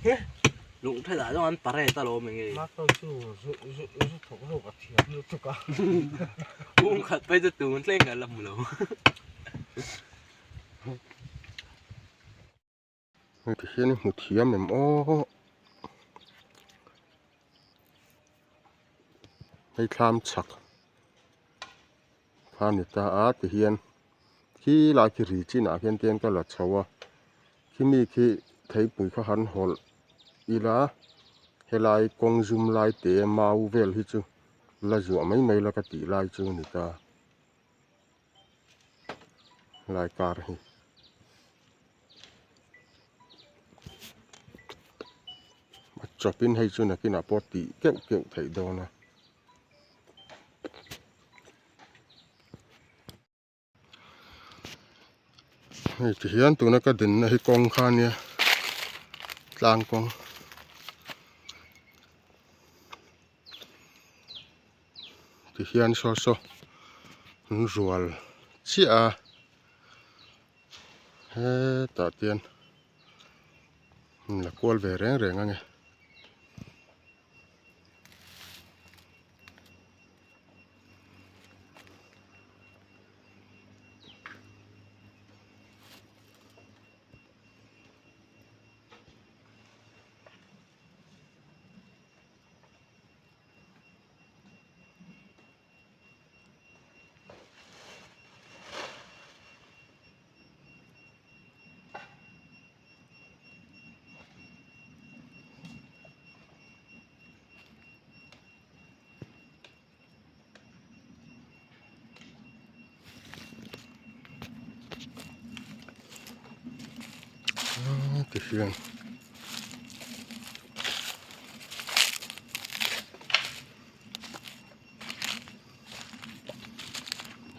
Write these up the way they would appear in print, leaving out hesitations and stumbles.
Lung thetah chuan an parade alawm eng nge. Mako chu zu zu zu thawk zawk a thiam lutuk a. Kung khat phei chu tun thleng ka la hmu lo. Hei ti hian i hmu thiam em aw. Hei thlam chhak kha a ni ta a ti hian khi lai khi ri chinah khian te hian ka la chho a khimi khi theipui kha han hawlh ila helai kawng zum lai te mau vel hi chu la zuah mai mai la ka tih lai chu a ni ta lai kar hi. A chawpin hei chu nakinah pawh tih keuh keuh theih dawn a. Hei ti hian tuna ka dinna hi kawng kha ania tlang kawng ti hian saw saw an rual chiah a hetah te hian an la kual ve reng reng a ni. Ti hian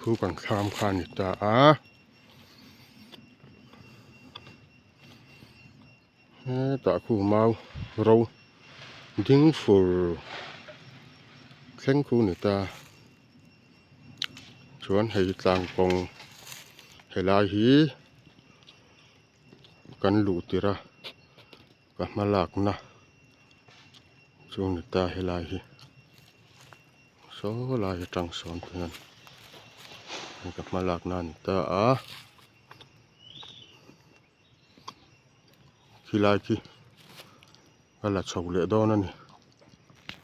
khu kan thlam kha a ni ta a. Hetah khu mau ro ding fur thleng khu ni ta chuan hei tlang kawng helai hi kan luh tirh a ka hma lakna chu ni ta helai hi saw lai atang sawn te hian ka hma lakna a ni ta a. Khilai khi a la chho leh dawn a ni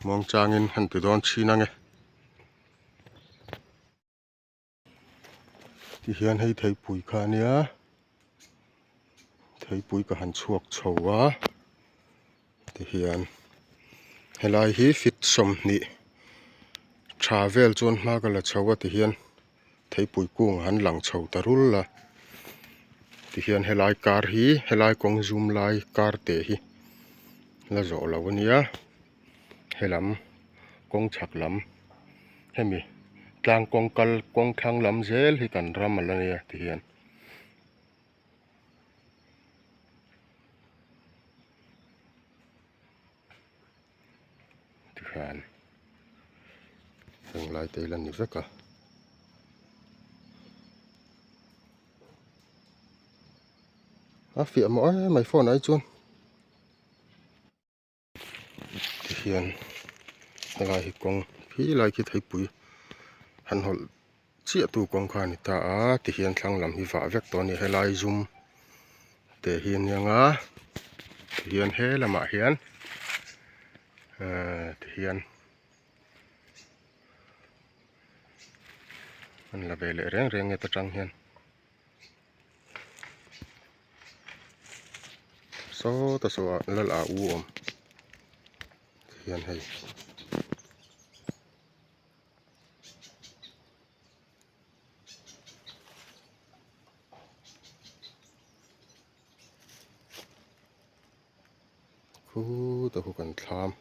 muang changin han ti dawn thin ange tihian hei theipui kha a nia theipui ka han chhuak chho a tihian helai hi fit 20 tha vel chuan hma ka la chho a tihian. Theipui kung an lang chho ta rul a tihian helai kar hi helai kawng zum lai kar te hi la zawh lo ania helam kawng chhak lam hemi tlang kawng kal kawng thlang lam zel hi kan ram a la nia tihian. Tikhan heng lai te hi la ni vek a. A fiah mawh em mai phone ah hi chuan tihian helai hi kawng khi lai khi theipui han hawlh chiah tu kawng kha a ni ta a tihian thlang lam hi vah vek tawh a ni helai zum te hi a niang a tihian he lamah hian ehh tihian an la ve leh reng reng nge ta tang hian sawta saw ah lal ah u awm tihian hei. Khutah khu kan thlam.